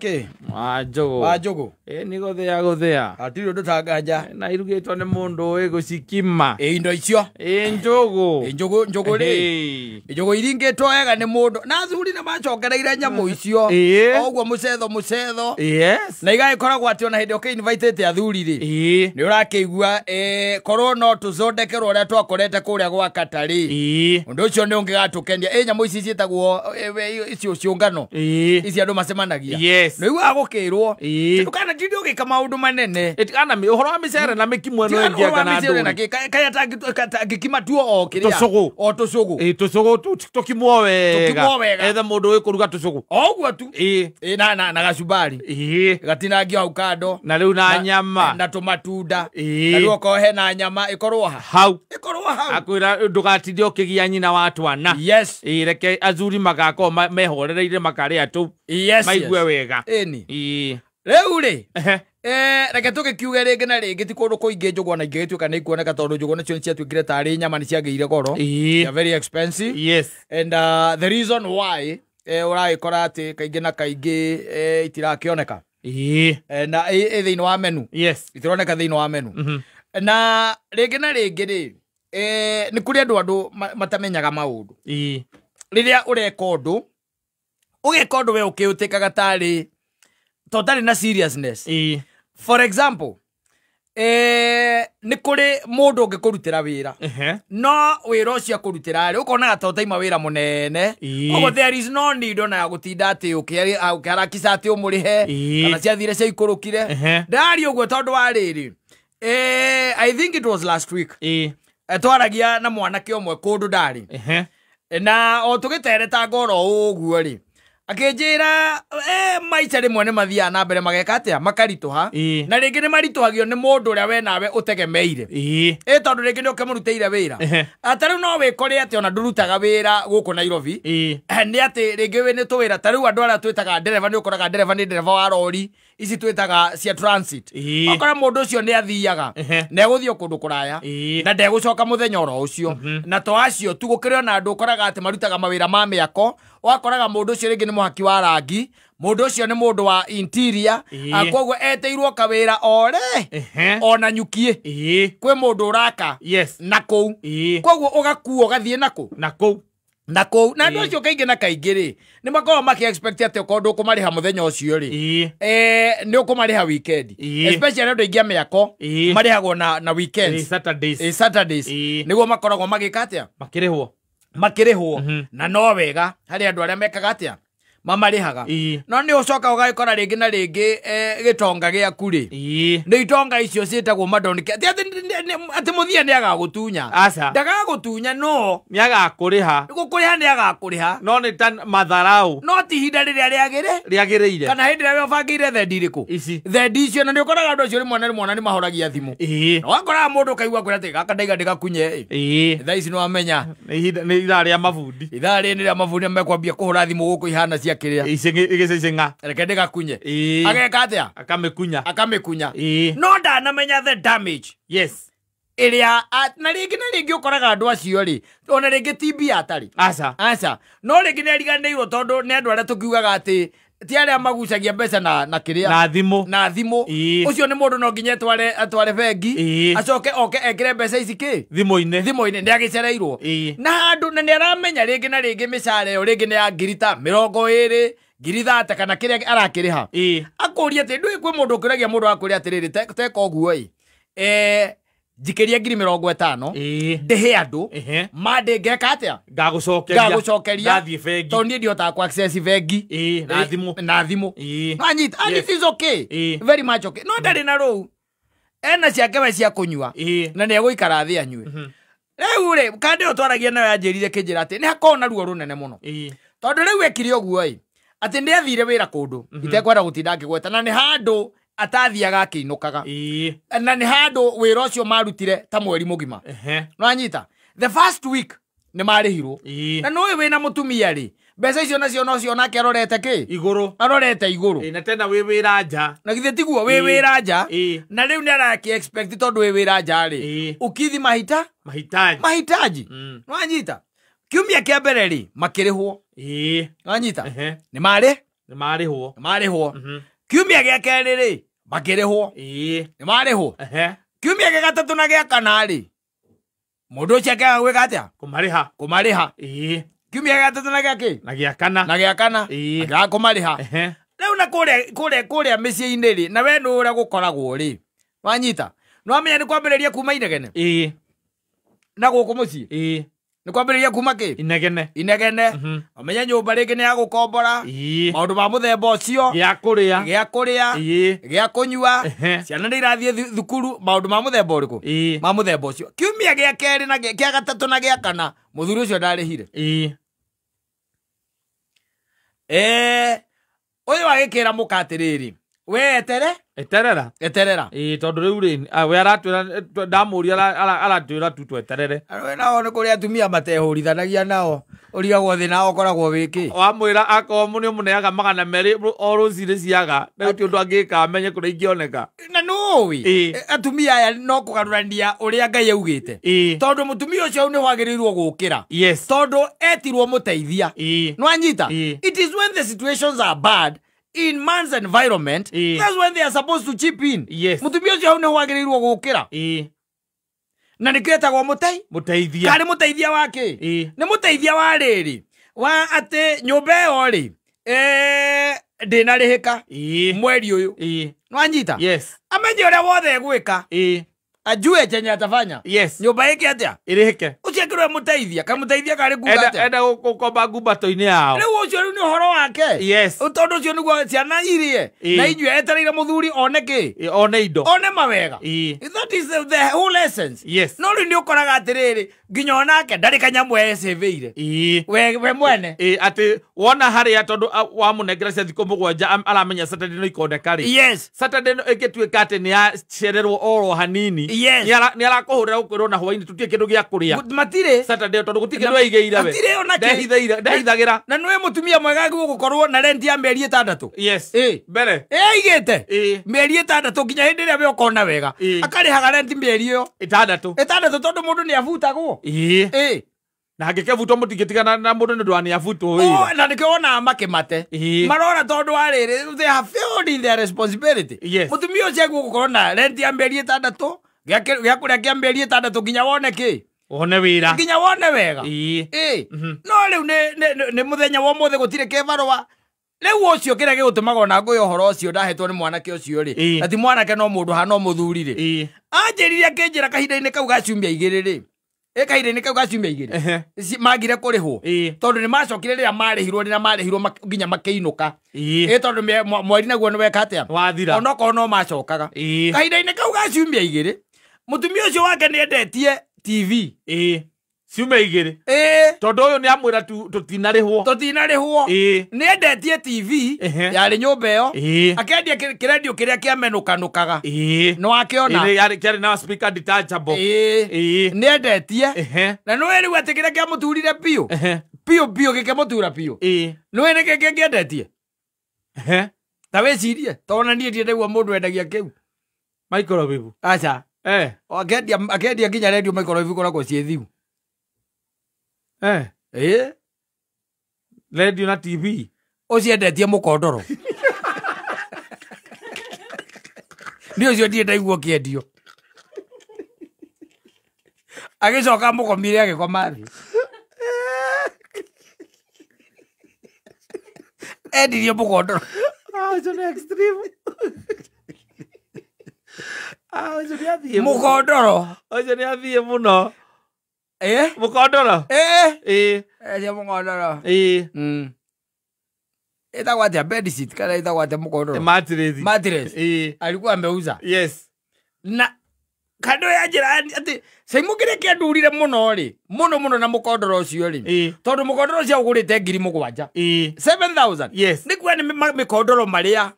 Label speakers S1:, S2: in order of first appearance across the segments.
S1: Kĩ?
S2: Wa njũgũ.
S1: Wa njũgũ.
S2: Ĩ nĩ gũthĩa gũthĩa.
S1: Hatirĩ ũndũ tanganja.
S2: Na irugĩtwo nĩ mũndũ ũĩ gũcikima.
S1: Ĩ indo icio.
S2: Ĩ njũgũ.
S1: Ĩ njũgũ njũgũ rĩ.
S2: Ĩ.
S1: Njũgũ iringĩtwo wega nĩ mũndũ. Na athuri nĩ macokereire nyamũ icio.
S2: Ĩ.
S1: Oguo mũcetho mũcetho.
S2: Yes.
S1: Na igagĩkoragwo atĩ ona hĩndĩ ũkĩ-invitĩte athuri rĩ.
S2: Ĩ.
S1: Nĩ ũrakĩigua korwo no tũthondekerwo ũrĩa twakorete kũrĩa gwa Kata rĩ.
S2: Ĩ.
S1: Ũndũ ũcio nĩ ũngĩgatũkenia. Ĩ nyamũ ici ciĩtagwo icio ciũngano.
S2: Ĩ.
S1: Ici andũ macemanagia.
S2: Yes.
S1: Nĩ ũiguaga gũkĩrwo.
S2: Ĩ.
S1: Ndũkanatinde ũgĩka maũndũ manene.
S2: Ĩtigana ũhoro wa mĩcere na mĩkimo ĩno ĩngĩ anga na ndũri.
S1: Kaya tangĩkima tuo o kĩrĩa.
S2: Tũcũgũ.
S1: O tũcũgũ.
S2: Ĩ tũcũgũ tũkimwo wega.
S1: Tũkimwo wega.
S2: Etha mũndũ ũĩ kũruga tũcũgũ.
S1: O ũguo tu.
S2: Ĩ.
S1: Ĩ na gacumbari.
S2: Ĩ.
S1: Gatinangio hau kando.
S2: Na rĩu na nyama.
S1: Na tũmatunda.
S2: Ĩ.
S1: Na rĩu okorwo hena nyama ĩkorwo ha.
S2: Hau.
S1: Ĩkorwo hau.
S2: Akwĩra ndũgatinde ũkĩgia nyina wa twana.
S1: Yes.
S2: Ĩ reke athuri magakorwo mehorereire makarĩa tũu.
S1: Yes.
S2: Maigue
S1: yes.
S2: wega.
S1: Ĩni.
S2: Ĩ.
S1: Rĩu rĩ.
S2: Ehe.
S1: Reke tũgĩkiuge rĩngĩ na rĩngĩ ti kũndũ kũingĩ njũgũ ona ingĩgĩtuĩka nĩ ikuoneka tondũ njũgũ nacio nĩ ciatuĩkire tarĩ nyama nĩ ciagĩire goro.
S2: Ĩ.
S1: They are very expensive.
S2: Yes.
S1: And the reason why ũragĩkora atĩ kaingĩ na kaingĩ itirakĩoneka.
S2: Ĩ.
S1: Na ĩ thĩinĩ wa menu.
S2: Yes.
S1: Itironeka thĩinĩ wa menu.
S2: Mhm.
S1: Na rĩngĩ na rĩngĩ rĩ nĩ kũrĩ andũ matamenyaga maũndũ.
S2: Ĩ.
S1: Rĩrĩa ũreka ũndũ ũgeka ũndũ we ũkĩũtĩkaga tarĩ to ũtarĩ na seriousness.
S2: Ĩ.
S1: For example, nĩ kũrĩ mũndũ ũngĩkũrutĩra wĩra.
S2: Ehe.
S1: No wĩra ũcio akũrutĩra rĩ ũkonaga ta ũtaima wĩra mũnene.
S2: Ĩ.
S1: Koguo there is no need ona ya gũtinda atĩ ũkĩharakisha atĩ ũmũrĩhe
S2: Ĩ.
S1: kana ciathire ciaikũrũkire.
S2: Ehe.
S1: Ndaria ũguo tondũ wa rĩrĩ I think it was last week.
S2: Ĩ.
S1: Twaragia na mwanake ũmwe kũndũ ndarĩ.
S2: Ehe.
S1: Na o tũgĩtereta oro ũguo rĩ akĩnjĩra maica rĩmwe nĩ mathiaga na mbere mageka atĩa makaritũha.
S2: Ĩ.
S1: Na rĩngĩ nĩ maritũhagio nĩ mũndũ ũrĩa we nawe ũtegemeire.
S2: Ĩ.
S1: Ĩ tondũ rĩngĩ nĩ ũkĩmũrutĩire wĩra.
S2: Ehe.
S1: Ta rĩu no wĩkore atĩ ona ndũrutaga wĩra gũkũ Nairobi.
S2: Ĩ.
S1: Nĩ atĩ rĩngĩ wĩ nĩ tũwĩra ta rĩu andũ arĩa twĩtaga ndereba nĩ ũkoraga ndereba nĩ ndereba wa rori ici twĩtaga cia transit.
S2: Ĩ.
S1: Ũkora mũndũ ũcio nĩ athiaga
S2: Ehe.
S1: na egũthiĩ o kũndũ kũraya
S2: Ĩ.
S1: na ndegũcoka mũthenya oro ũcio. Na to acio tu gũkĩrĩ ona andũ ũkoraga atĩ marutaga mawĩra ma mĩako ũgakoraga mũndũ ũcio rĩngĩ nĩ mũhaki wa rangi mũndũ ũcio nĩ mũndũ wa interior.
S2: Ĩ.
S1: Koguo etĩirwo kawĩra ore
S2: Ehe.
S1: ona nyukie
S2: Ĩ.
S1: kwĩ mũndũ ũraka
S2: Yes.
S1: na kũu.
S2: Ĩ.
S1: Koguo ũgakuo ũgathiĩ na kũ
S2: Na kũu.
S1: Na kũu. Na andũ
S2: Ĩ.
S1: acio kaingĩ na kaingĩ rĩ nĩ makoragwo makĩ expect atĩ okorwo ndũkũmarĩha mũthenya ũcio rĩ
S2: Ĩ.
S1: Nĩ ũkũmarĩha weekend.
S2: Ĩ.
S1: Especially andũ aingĩ a mĩako
S2: Ĩ.
S1: marĩhagwo na
S2: Ĩ,
S1: weekends.
S2: Saturdays.
S1: Ĩ, Saturdays.
S2: Ĩ.
S1: Nĩguo makoragwo magĩka atĩa
S2: Makĩrĩhwo.
S1: makĩrĩhwo.
S2: Mhm.
S1: Na no wega harĩ andũ arĩa mekaga atĩa mamarĩhaga.
S2: Ĩ.
S1: No nĩ ũcoka ũgagĩkora rĩngĩ na rĩngĩ gĩtonga gĩaku rĩ
S2: Ĩ.
S1: nĩ itonga icio ciĩtagwo madonike atĩ mũthia nĩ agagũtunya.
S2: Aca.
S1: Ndagagũtunya no
S2: Nĩ agakũrĩha.
S1: gũkũrĩha nĩ agakũrĩha.
S2: No nĩ ta matharau.
S1: No ti ihinda rĩrĩa rĩagĩrĩ
S2: Rĩagĩrĩire.
S1: kana hĩndĩ ĩrĩa we ũbangĩire thendi irĩkũ.
S2: Ici.
S1: Thendi icio na nĩ ũkoraga andũ acio rĩmwe na rĩmwe ona nĩ mahoragia thimũ.
S2: Ĩ.
S1: Na wakoraga mũndũ ũkaigua kwĩra atĩ gaka ndaiga ndĩgakunye ĩ.
S2: Ĩ.
S1: Thaa ici nĩ wamenya.
S2: Nĩ ihinda nĩ ithaa rĩa mabundi.
S1: Ithaa rĩrĩ nĩ rĩa mabundi mekwambia kũhũra thimũ gũkũ ihana cia kĩrĩa.
S2: Icĩng'a.
S1: Reke ndĩgakunye.
S2: Ĩ.
S1: Ageka atĩa?
S2: Akamĩkunya.
S1: Akamĩkunya.
S2: Ĩ.
S1: No ndanamenya the damage.
S2: Yes.
S1: Ĩrĩa na rĩngĩ na rĩngĩ ũkoraga andũ acio rĩ ona rĩngĩ ti mbia atarĩ.
S2: Aca.
S1: Aca. No rĩngĩ nĩ ariganĩirwo tondũ nĩ andũ arĩa tũkiugaga atĩ ti arĩa magucagia mbeca na kĩrĩa.
S2: Na thimũ.
S1: Na thimũ.
S2: Ĩ.
S1: Ũcio nĩ mũndũ no nginya atware bengi.
S2: Ĩ.
S1: Acoke oke ekĩre mbeca ici kĩ?
S2: Thimũ-inĩ.
S1: Thimũ-inĩ nĩ agĩcereirwo.
S2: Ĩ.
S1: Na handũ na nĩ aramenya rĩngĩ na rĩngĩ mĩcara ĩyo rĩngĩ nĩ ya ngiri ta 20 ngiri 30 kana kĩrĩa arakĩrĩha.
S2: Ĩ.
S1: Akũria atĩ ndũĩ kwĩ mũndũ ũkĩragia mũndũ akwĩra atĩrĩrĩ teka ũguo ĩ. Njikĩria ngiri 50.
S2: Ĩ.
S1: Ndĩhe andũ.
S2: Ehe.
S1: Mande ngeka atĩa?
S2: Ngagũcokeria.
S1: Ngagũcokeria.
S2: Ndathiĩ bengi.
S1: Tondũ niĩ ndihotaga kũ access bengi.
S2: Ĩ, na thimũ.
S1: Na thimũ.
S2: Ĩ.
S1: Wanyita. And
S2: Yes.
S1: it is okay.
S2: Ĩ.
S1: Very much okay. No ndarĩ na rũu. Ena ciake we cia kũnyua.
S2: Ĩ.
S1: Na nĩ egũikara thĩ anyue. Rĩu rĩ, kandĩ ĩyo twaragia nayo yanjĩrire kĩnjĩra atĩ nĩ hakoragwo na ruo rũnene mũno.
S2: Ĩ.
S1: Tondũ rĩu ekire ũguo ĩ, atĩ nĩ athire wĩra kũndũ itekwenda gũtinda akĩgweta na nĩ handũ atathiaga akĩinũkaga.
S2: Ĩ.
S1: Na nĩ handũ wĩra ũcio marutire ta mweri mũgima.
S2: Ehe.
S1: Nĩwanyita? The first week nĩ marĩhirwo.
S2: Ĩ.
S1: Na nĩũĩ wĩna mũtumia rĩ, mbeca icio nacio nocio nake arorete kĩ?
S2: Igũrũ.
S1: Arorete igũrũ.
S2: Ĩ, na tena wĩ wĩra nja.
S1: Na githĩ tiguo wĩ
S2: Ĩ.
S1: wĩra nja?
S2: Ĩ.
S1: Na rĩu nĩ arakĩ expect tondũ wĩ wĩra nja rĩ.
S2: Ĩ.
S1: Ukithi mahita?
S2: Mahitaji.
S1: Mahitaji. Nĩwanyita? Kiumia kĩa mbere rĩ, makĩrĩhwo.
S2: Ĩ.
S1: Nĩwanyita?
S2: Ehe.
S1: Nĩ marĩ?
S2: Nĩ marĩhwo.
S1: Nĩ marĩhwo. Kiumia gĩa kerĩ rĩ, makĩrĩhwo. Nĩ marĩhwo. Kiumia gĩa gatatũ na gĩa kana rĩ, mũndũ ũcio akĩaga gwĩka atĩa?
S2: Kũmarĩha.
S1: Kũmarĩha. Kiumia gĩa gatatũ na gĩa kĩ?
S2: Na gĩa kana.
S1: Na gĩa kana. Akĩaga kũmarĩha. Rĩu na kũrĩa mĩciĩ-inĩ rĩ, na we nĩ ũrĩa gũkoragwo rĩ, wanyita? Nĩwamenya nĩ kwambĩrĩria kuma inegene? Na gũkũ mũciĩ? Nĩ kwambĩrĩria kuma kĩ?
S2: Inegene.
S1: Inegene. Ũmenye nyũmba rĩngĩ nĩ ya gũkombora. Maũndũ ma mũthemba ũcio.
S2: Gĩa kũrĩa.
S1: Gĩa kũrĩa. Gĩa kũnyua. Ciana nĩ irathiĩ thukuru. Maũndũ ma mũthemba ũrĩkũ? Ma mũthemba ũcio. Kiumia gĩa kerĩ na gĩa gatatũ na gĩa kana, mũthuri ũcio ndarĩhire. Ũyũ agĩkĩra mũka atĩrĩrĩ, we etere?
S2: Eterera.
S1: Eterera.
S2: Tondũ rĩu rĩ, we aratwĩra, ndamũria aratwĩra tu tweterere.
S1: We nao nĩ kũrĩ atumia matehũrithanagia nao, ũrigagwo thĩna ũkoragwo wĩ kĩ.
S2: Wamwĩra akorwo nĩ ũmũneaga 200 o rũcinĩ ciaga, na gũtirĩ ũndũ angĩka amenye kũrĩa ingĩoneka.
S1: Na nĩũĩ, atumia aya no kũgarũrania ũrĩa Ngai augĩte. Tondũ mũtumia ũcio nĩ wagĩrĩirwo gũkĩra.
S2: Yes.
S1: Tondũ etirwo mũteithia. Nĩwanyita? It is when the situations are bad in man's environment, that's when they are supposed to chip in.
S2: Yes.
S1: Mũtumia ũcio hau nĩho agĩrĩirwo gũkĩra. Na nĩkĩo etagwo
S2: mũteithia.
S1: Karĩ mũteithia wa kĩ? Nĩ mũteithia wa rĩrĩ, wa atĩ nyũmba ĩyo rĩ, ndĩnarĩhĩka mweri ũyũ. Nĩwanyita?
S2: Yes.
S1: Amenye ũrĩa wothe egwĩka. Ajue chenye atafanya.
S2: Yes.
S1: Nyũmba ĩke atĩa?
S2: Ĩrĩhĩke.
S1: Ũcio akĩrwo mũteithia, kamũteithia karĩ kuga atĩa?
S2: Enda gũkomba ngumbato-inĩ yao.
S1: Rĩu ũcio rĩu nĩ ũhoro wake.
S2: Yes.
S1: Tondũ ũcio nĩguo ciana irie. Na inyuĩ etereire mũthuri one kĩ?
S2: One indo.
S1: One mawega. That is the whole essence.
S2: Yes.
S1: No rĩu nĩ ũkoraga atĩrĩrĩ, nginya onake ndarĩ kanyamũ ecĩvĩire. We mwene.
S2: Atĩ wona harĩa tondũ wamũnengera cia thikũ 7 aramenya Saturday no ikoneka rĩ.
S1: Yes.
S2: Saturday no ĩngĩtuĩka atĩ nĩ yacererwo oro hanini.
S1: Yes.
S2: Nĩ arakũhũrĩra gũkwĩrwo na hwaĩ-inĩ tũtirĩ kĩndũ gĩa kũrĩa.
S1: Matirĩ.
S2: Saturday tondũ gũtirĩ kĩndũ aigĩire we.
S1: Matirĩ ona kĩ.
S2: Ndehithagĩra.
S1: Na nĩwe mũtumia mwega gũkorwo na rent ya mĩeri 6.
S2: Yes. Mbere.
S1: Aigĩte. Mĩeri 6 nginya hĩndĩ ĩrĩa we ũkona wega. Akarĩhaga rent mĩeri ĩyo.
S2: 6.
S1: 6 tondũ mũndũ nĩ abutagwo.
S2: Na angĩkĩbutwo mũtingĩtigana na mũndũ nĩ ũndũ wa nĩ abutwo wĩra.
S1: Na nĩkĩo wonaga makĩmate. Marora tondũ wa rĩrĩ, they have failed in their responsibility.
S2: Yes.
S1: Mũtumia ũcio agĩrĩirwo gũkorwo na rent ya mĩeri 6, gĩa kũrĩa kĩa mĩeri 6 nginya wone kĩ?
S2: Wone wĩra.
S1: Nginya wone wega. No rĩu nĩ mũthenya wa ũmũthĩ gũtirĩ kĩbarũa. Rĩu ũcio kĩrĩa gĩgũtũmaga ona ngũĩ ũhoro ũcio ndahetwo nĩ mwanake ũcio rĩ, na ti mwanake no mũndũ hana mũthuri rĩ. Anjĩrire akĩnjĩra kahinda-inĩ kau ga ciumia 2 rĩ. Kahinda-inĩ kau ga ciumia 2 magire kũrĩhwo. Tondũ nĩ macokire rĩrĩa marĩhirwo, rĩrĩa marĩhirwo nginya makĩinũka. Tondũ mweri naguo nĩ weka atĩa?
S2: Wathira.
S1: Onokorwo no macokaga. Kahinda-inĩ kau ga ciumia 2 mũtumia ũcio wake nĩ endetie TV.
S2: Ciumia 2. Tondũ ũyũ nĩ amwĩra tũtinarĩhwo.
S1: Tũtinarĩhwo. Nĩ endetie TV yarĩ nyũmba ĩyo. Akendia kĩrendio kĩrĩa kĩamenũkanũkaga. Nĩ wakĩona.
S2: Kĩarĩ na speaker detachable.
S1: Nĩ endetie. Na nĩũĩ rĩu atĩ kĩrĩa kĩamũturire biũ. Biũ biũ gĩkĩmũtura biũ. Nĩũĩ nĩkĩ kĩngĩendetie? Ta wĩcirie, tondũ ona niĩ ndirĩ ndaigua mũndũ endagia kĩu.
S2: Microwave.
S1: Aca. Akendia nginya rendio microwave ikoragwo ciĩ thiu.
S2: Radio na TV.
S1: Ũciendetie mũkondoro. Nĩ ũcio ndirĩ ndaigua ũkĩendio. Agĩcoka mũkomire agĩkoma thĩ. Endirie mũkondoro.
S2: Ũcio nĩ extreme. Ũcio nĩ athiĩ mũno.
S1: Mũkondoro.
S2: Ũcio nĩ athiĩ mũno. Mũkondoro.
S1: Endia mũkondoro. Ĩtagwo atĩa bed sheet kana ĩtagwo atĩa mũkondoro?
S2: Mattress.
S1: Mattress. Alikuwa ameuza.
S2: Yes.
S1: Na kando ya njĩra atĩ Saimu kĩrĩa kĩandurire mũno rĩ, mũno mũno na mũkondoro ũcio rĩ, tondũ mũkondoro ũcio aũgũrĩte 7,000. 7,000.
S2: Yes.
S1: Nĩ kuga nĩ mĩkondoro marĩa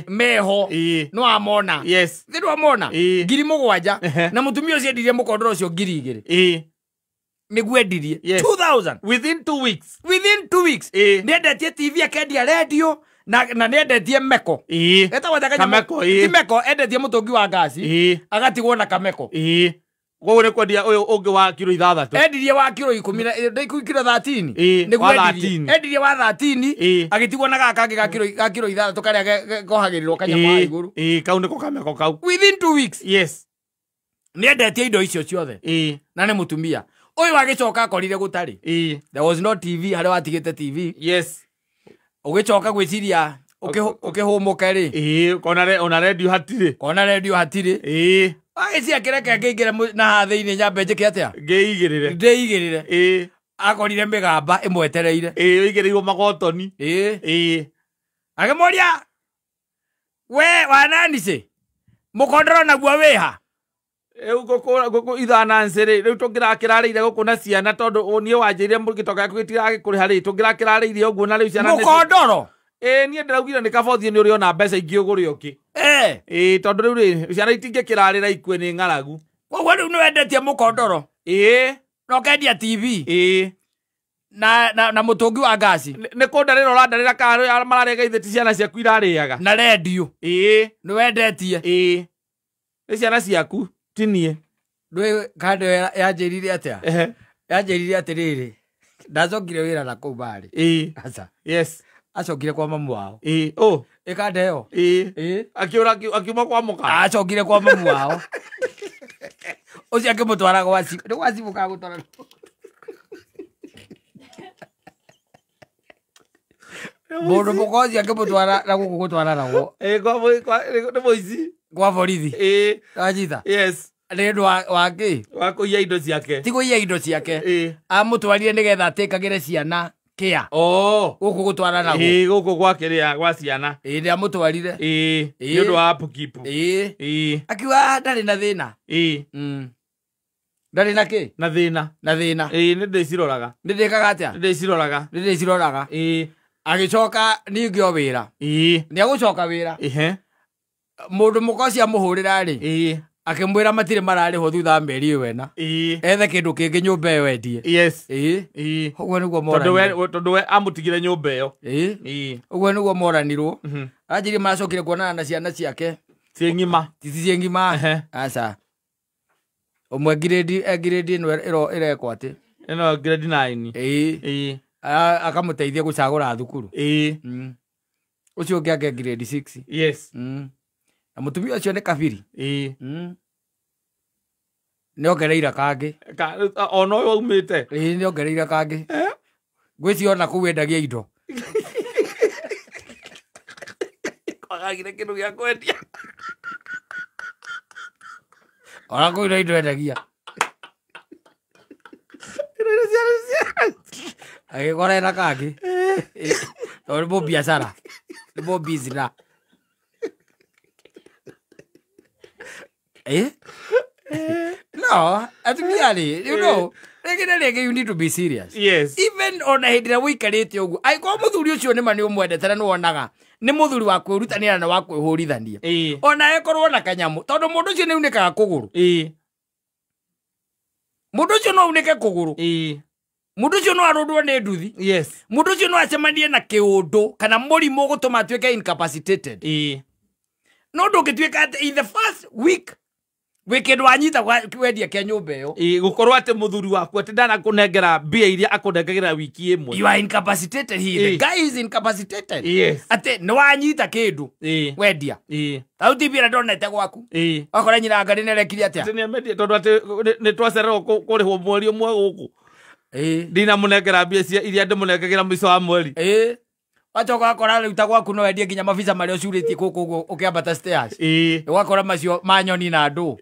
S1: meho. Nĩ wamona.
S2: Yes.
S1: Nĩ wamona. 7,000. Na mũtumia ũcio endirie mũkondoro ũcio 2,000. Nĩguo endirie. 2,000.
S2: Within 2 weeks.
S1: Within 2 weeks. Nĩ endetie TV akendia radio na nĩ endetie meko. Etagwo atĩa kanyamũ?
S2: Kameko,
S1: Ti meko, endetie mũtũngi wa ngasi. Agatigwo na kameko.
S2: Koguo nĩ kwendia ũyũ ũngĩ wa kiro 6.
S1: Endirie wa kiro 10 na kiro 13.
S2: Nĩguo endirie.
S1: Endirie wa 13 agĩtigwo na gaka kangĩ ga kiro 6 karĩa kohagĩrĩrwo kanyamũ ha igũrũ.
S2: Kau nĩko kameko kau.
S1: Within 2 weeks.
S2: Yes.
S1: Nĩendetie indo icio ciothe. Na nĩ mũtumia. Ũyũ agĩcoka akorire gũtarĩ. There was no TV harĩa watigĩte TV.
S2: Yes.
S1: Ũgĩcoka gwĩciria ũkĩhũmũke rĩ.
S2: Kona ona radio hatirĩ.
S1: Kona radio hatirĩ. Agĩcia kĩreke ngĩingĩre na haha thĩinĩ nyambe njĩke atĩa?
S2: Ngĩigĩrĩre.
S1: Ndĩigĩrĩre. Akorire mĩgamba ĩmwetereire.
S2: Ĩigĩrĩirwo magotoni.
S1: Akĩmũria we wananici mũkondoro naguo wĩha?
S2: Rĩu ngũkũ ithananci rĩ, rĩu tũngĩrakĩrarĩire gũkũ na ciana tondũ niĩ wanjĩrire gĩtonga gĩaku gĩtiragĩkũrĩha rĩ, tũngĩrakĩrarĩire ũguo na rĩu ciana
S1: mũkondoro.
S2: Niĩ ndĩraugire nĩ kaba ũthiĩ nĩ ũrĩona mbeca ingĩ ũgũre ũngĩ. Tondũ rĩu rĩ, ciana itingĩkĩrarĩra ikue nĩ ng'aragu.
S1: Koguo rĩu nĩwendetie mũkondoro. Na ũkendia TV. Na mũtũngi wa ngasi.
S2: Nĩ kũndarĩra ũrandarĩra kana mararĩa gaithĩ ti ciana ciaku irarĩaga.
S1: Na rendio. Nĩwendetie.
S2: Nĩ ciana ciaku ti niĩ.
S1: Ndũĩ kando yanjĩrire atĩa? Yanjĩrire atĩrĩrĩ, ndacokire wĩra na kũu barĩ. Aca.
S2: Yes.
S1: Acokire kwa mamu wao. Ĩkanda ĩyo.
S2: Akiũra akiuma kwa mũka.
S1: Acokire kwa mamu wao. Ũcio akĩmũtwara gwa cibũ. Nĩ gwa cibũ kana gũtwara. Mũndũ mũka ũcio akĩmũtwara na gũkũ gũtwara naguo.
S2: Nĩ mũici.
S1: Kwa borithi. Wanyita?
S2: Yes.
S1: Nĩ ũndũ wa kĩ?
S2: Wa kũiya indo ciake.
S1: Ti kũiya indo ciake. Amũtwarire nĩgetha atĩkagĩre ciana kĩa. Gũkũ gũtwara naguo.
S2: Gũkũ gwa kĩrĩa gwa ciana.
S1: Nĩ amũtwarire.
S2: Nĩ ũndũ wa upkeep.
S1: Akiuga ndarĩ na thĩna. Ndarĩ na kĩ?
S2: Na thĩna.
S1: Na thĩna.
S2: Nĩ ndĩciroraga.
S1: Nĩ ndĩkaga atĩa?
S2: Nĩ ndĩciroraga.
S1: Nĩ ndĩciroraga. Agĩcoka ningĩ o wĩra. Nĩ agũcoka wĩra. Mũndũ mũka ũcio amũhũrĩra rĩ. Akĩmwĩra matirĩ mararĩhwo thutha wa mĩeri ĩyo ĩna. Ethe kĩndũ kĩngĩ nyũmba ĩyo endie.
S2: Yes.
S1: Ũguo nĩguo moranirwo.
S2: Tondũ we amũtigire nyũmba ĩyo.
S1: Ũguo nĩguo moranirwo. Anjirie maracokire kuonana na ciana ciake.
S2: Ciĩ ng'ima.
S1: Ti ciĩ ng'ima. Aca. Ũmwe grade ĩno ĩrekwo atĩ.
S2: Ĩno grade 9.
S1: Akamũteithia gũcagũra thukuru. Ũcio ũngĩ ake grade 6.
S2: Yes.
S1: Na mũtumia ũcio nĩ kabiri. Nĩ ongereire kangĩ.
S2: Ona ũyũ aumĩte.
S1: Nĩ ongereire kangĩ. Ngwĩciria ona kũu endagia indo.
S2: Kwagagire kĩndũ gĩa kwendia.
S1: Ona kũu no indo endagia. Agĩkora ena kangĩ. Tondũ nĩ mũbiacara. Nĩ mũbizina. No, atumia rĩ, you know, rĩngĩ na rĩngĩ you need to be serious.
S2: Yes.
S1: Even ona hĩndĩ ĩrĩa ũikarĩte ũguo, angĩkorwo mũthuri ũcio nĩma nĩ ũmwendete na nĩwonaga nĩ mũthuri wa kwĩrutanĩra na wa kwĩhũrithania. Ona ekorwo na kanyamũ, tondũ mũndũ ũcio nĩ unĩkaga kũgũrũ. Mũndũ ũcio no unĩke kũgũrũ. Mũndũ ũcio no arũndwo nĩ nduthi.
S2: Yes.
S1: Mũndũ ũcio no acemanie na kĩũndũ kana mũrimũ ũgũtũma atuĩke incapacitated. No ndũngĩtuĩka atĩ in the first week wĩkĩndũ wanyita wendia kĩa nyũmba ĩyo.
S2: Gũkorwo atĩ mũthuri waku atĩ ndanakũnengera mbia iria akũnengagĩra wiki ĩmwe.
S1: You are incapacitated here. The guy is incapacitated.
S2: Yes.
S1: Atĩ nĩ wanyita kĩndũ wendia. Ta rĩu TV ĩrĩa ndonete gwaku. Wakora nyina ngari nĩarekire atĩa?
S2: Atĩ nĩamendia tondũ atĩ nĩ twacererwo kũrĩhwo mweri ũmwe gũkũ. Ndinamũnengera mbia iria ndĩmũnengagĩra mũico wa mweri.
S1: Wacoka wakora rĩu ta gwaku no wendie nginya mabica marĩa ũcurĩtie gũkũ ũguo ũkĩambata stairs. Ũgakora macio ma nyoni na andũ.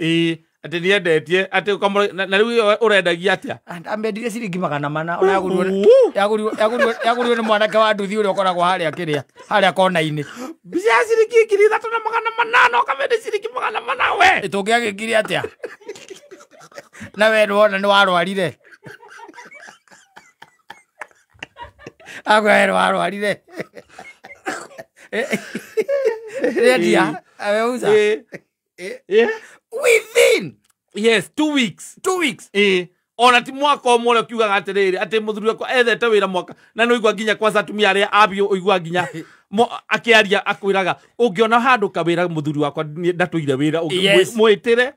S2: Atĩ nĩendetie atĩ na rĩu ĩyo ũrendagia atĩa?
S1: Amendirie ciringi 400 ona yagũrirwo nĩ mwanake wa nduthi ũrĩa ũkoragwo harĩa kĩrĩa harĩa kona-inĩ.
S2: Mbica ya ciringi 3,800 ũkamendia ciringi 400 we.
S1: Tũngĩagĩkire atĩa? Na we nĩwona nĩwarwarire. Agwero warwarire. Rendia, ameuza. Within
S2: yes 2 weeks.
S1: 2 weeks.
S2: Ona ti mwaka ũmwe ũrĩa ũkiugaga atĩrĩrĩ atĩ mũthuri wakwa ethete wĩra mwaka na nĩ ũigua nginya kwanza atumia arĩa abiũ ũigua nginya akĩaria akwĩraga ũngĩona handũ kawĩra mũthuri wakwa ndatũire wĩra mwĩtĩre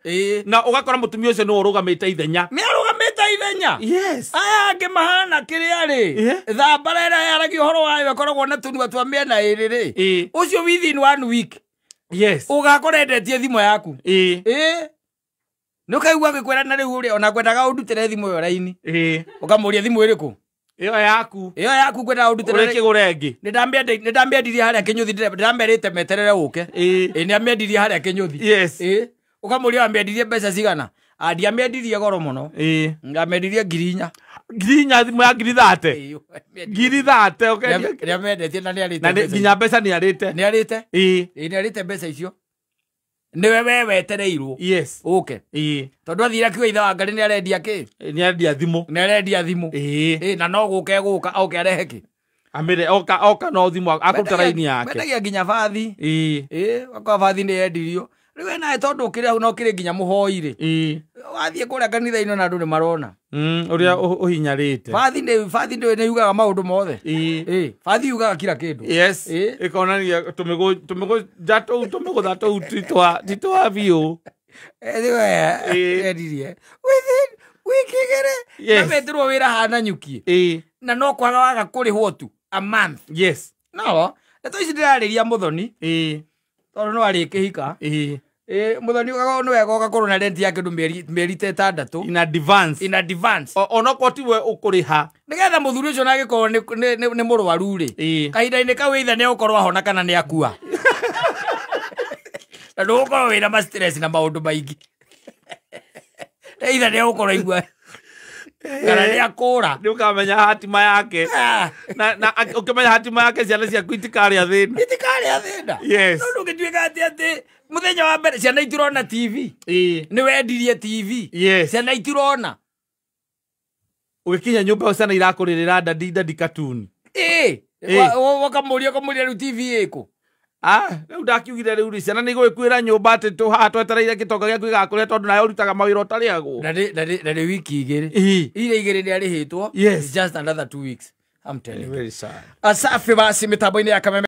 S2: na ũgakora mũtumia ũcio nĩwe ũrũgamĩte ithenya.
S1: Nĩ arũgamĩte ithenya.
S2: Yes.
S1: Aya angĩ mahana kĩrĩa rĩ thambara ĩrĩa yaragia ũhoro wayo ĩkoragwo na tũnua twa mĩena ĩrĩ rĩ ũcio within 1 week.
S2: Yes.
S1: Ũgakora endetie thimũ yaku. Nĩ ũkaigua agĩkwĩra na rĩu ũrĩa ona ngwendaga ũndutĩre thimũ ĩyo raini. Ũkamũria thimũ ĩrĩkũ?
S2: Ĩyo yaku.
S1: Ĩyo yaku ngwendaga ũndutĩre.
S2: Ũrĩkĩgũre ĩngĩ.
S1: Nĩ ndamĩendirie harĩa Kĩnyũthi, ndĩramerĩte meterere ũke. Nĩ amĩendirie harĩa Kĩnyũthi.
S2: Yes.
S1: Ũkamũria wamĩendirie mbeca cigana? Ndiamĩendirie goro mũno. Ndamĩendirie 4,000.
S2: 4,000 thimũ ya 30,000. 30,000 ũkendia.
S1: Nĩamendetie na nĩarĩte.
S2: Na nginya mbeca nĩarĩte.
S1: Nĩarĩte? Nĩarĩte mbeca icio. Nĩwe we wetereirwo.
S2: Yes.
S1: Ũke. Tondũ athire akiuga ithe wa Ngarĩ nĩarendia kĩ?
S2: Nĩarendia thimũ.
S1: Nĩarendia thimũ. Na no gũka egũka oke arehe kĩ?
S2: Amĩre oka no thimũ akũruta raini yake.
S1: Mendagia nginya bathi. Okorwo bathi nĩyendirio. Rĩu we nawe tondũ ũkĩrĩ hau na ũkĩrĩ nginya mũhoi rĩ. Wathiĩ kũrĩa kanitha-inĩ na andũ nĩ marona.
S2: Ũrĩa ũhinyarĩte.
S1: Bathi nĩ yugaga maũndũ mothe. Bathi yugaga kila kĩndũ.
S2: Yes. Ĩkonania tũmĩgũnja tũu tũmĩgũtha tũu ti twa biũ.
S1: Endirie. Within wiki igĩrĩ. Na metirwo wĩra hana nyuki. Na no kwaga waga kũrĩhwo tu a month.
S2: Yes.
S1: No, ndeto ici ndĩrarĩria Mũthoni. Tondũ no arĩkĩhika. Mũthoni ũgakorwo nĩ wega ũgakorwo na rent ya kĩndũ mĩeri ta 6
S2: in advance.
S1: In advance.
S2: Onokorwo tiwe ũkũrĩha.
S1: Nĩgetha mũthuri ũcio nagĩkorwo nĩ mũrwaru rĩ. Kahinda-inĩ kau either nĩ egũkorwo ahona kana nĩ akua. Na ndũgũkorwo wĩna ma stress na maũndũ maingĩ. Either nĩ egũkorwo aigua kana nĩ akũra.
S2: Nĩ ũkamenya hatima yake. Na ũkĩmenya hatima yake ciana ciaku itikarĩa thĩna.
S1: Itikarĩa thĩna.
S2: Yes.
S1: No ndũngĩtuĩka atĩ mũthenya wa mbere ciana itirona TV. Nĩ wendirie TV.
S2: Yes.
S1: Ciana itirona.
S2: Ũgĩkinya nyũmba ciana irakũrĩrĩra dadi dadi katuni.
S1: Wakamũria ũkamũria rĩu TV ĩkũ?
S2: Rĩu ndakiugire rĩu rĩ ciana nĩ igũgĩkuĩra nyũmba atĩ haha twetereire gĩtonga gĩaku gĩgakũrĩa tondũ nawe ũrutaga mawĩra ũtarĩagwo.
S1: Na nĩ wiki igĩrĩ. Iria igĩrĩ nĩ arĩhĩtwo.
S2: Yes.
S1: Just another 2 weeks. I'm telling you.
S2: Very sad.
S1: Asafi basi mitambo-inĩ ya Kameme.